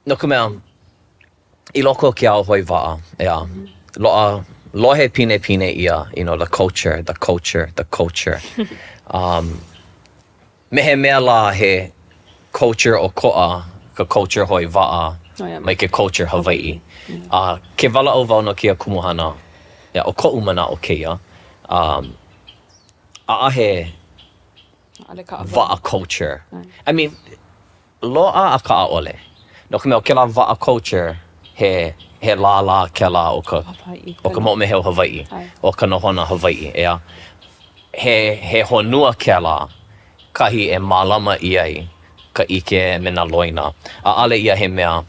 No ka mea, i loko o ke ao hoe waʻa, ʻeā, loaʻa, lohe pinepine ʻia, you know, the culture, the culture, the culture. Um, me he mea lā he culture ʻokoʻa ka culture hoe waʻa oh, yeah. mai ke culture Hawaiʻi. A ke walaʻau wau no kēia kumuhana, ʻeā, ʻo koʻu manaʻo kēia, um, ʻaʻahe waʻa culture. I mean, Loaʻa akā ʻaʻole. No ka mea, ʻo kēlā waʻa culture, he, he lālā kēlā o ka, o ka moʻomeheu Hawaiʻi, o ka nohona Hawaiʻi, ʻeā. He, he honua kēlā, kahi e mālama ʻia ai ka ʻike me nā loina. ʻAʻole ia he mea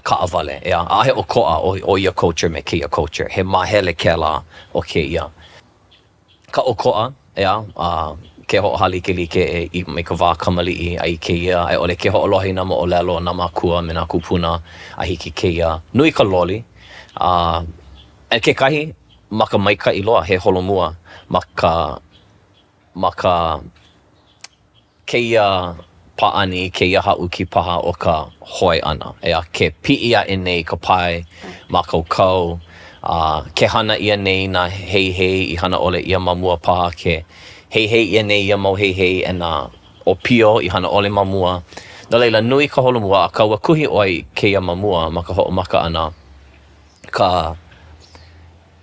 kaʻawale, ʻeā. ʻAʻohe ʻokoʻa o, o ia culture me kēia culture. He māhele kēlā o kēia. Ka ʻokoʻa, ʻeā, a ke hoʻohālikelike e mai ka wā kamaliʻi a i kēia, a i ʻole ke hoʻolohe i nā moʻolelo a nā mākua me nā kūpuna a hiki i kēia. Nui ka loli, a kekahi ma ka maikaʻi loa, he holomua ma ka ma ka kēia pāʻani, kēia haʻuki paha o ka hoe ʻana. ʻEā, ke piʻi aʻe nei ka pae mākaukau, a ke hana ʻia nei nā heihei i hana ʻole ʻia ma mua paha, ke heihei ʻia nei ia mau heihei e nā ʻōpio i hana ʻole ma mua. No laila, nui ka holomua, akā ua kuhi ʻoe i kēia ma mua ma ka hoʻomaka ʻana, ka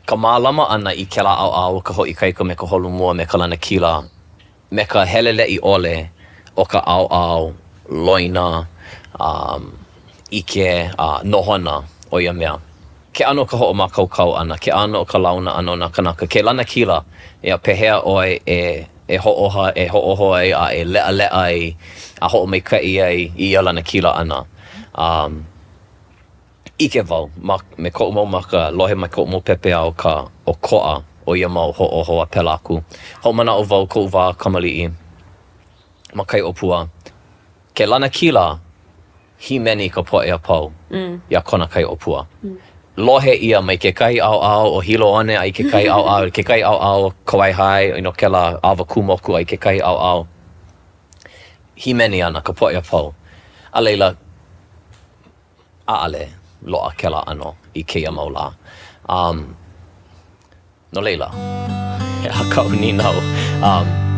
ka mālama ʻana i kēlā ʻaoʻao o ka hoʻoikaika me ka holomua me ka lanakila. me ka heleleʻi ʻole o ka ʻaoʻao loina, ʻike, a nohona o ia mea. Ke ʻano o ka hoʻomākaukau ʻana, ke ʻano o ka launa ʻana o nā kānaka, ke lanakila, ʻeā, pehea ʻoe e e hoʻoha, e hoʻōho ai a e leʻaleʻa ai a hoʻomaikaʻi ai i ia lanakila ʻana. Um. ʻIke wau ma, me koʻu mau maka, lohe mai koʻu mau pepeiao ka ʻokoʻa o ia mau hoʻōho a pēlā aku. Hoʻomanaʻo wau koʻu wā kamaliʻi ma kai ʻōpua. Ke lanakila, hīmeni ka poʻe a pau iā Kona Kai ʻŌpua. Lohe ʻia mai kekahi ʻaoʻao o Hilo one a i kekahi ʻaoʻao, kekahi ʻaoʻao o Kawaihae, you know, kēlā awa kū moku a i kekahi ʻaoʻao. Hīmeni ana ka poʻe a pau. A laila, ʻaʻole loaʻa kēlā ʻano i kēia mau lā. Um, no laila, he aha kaʻu nīnau? Um.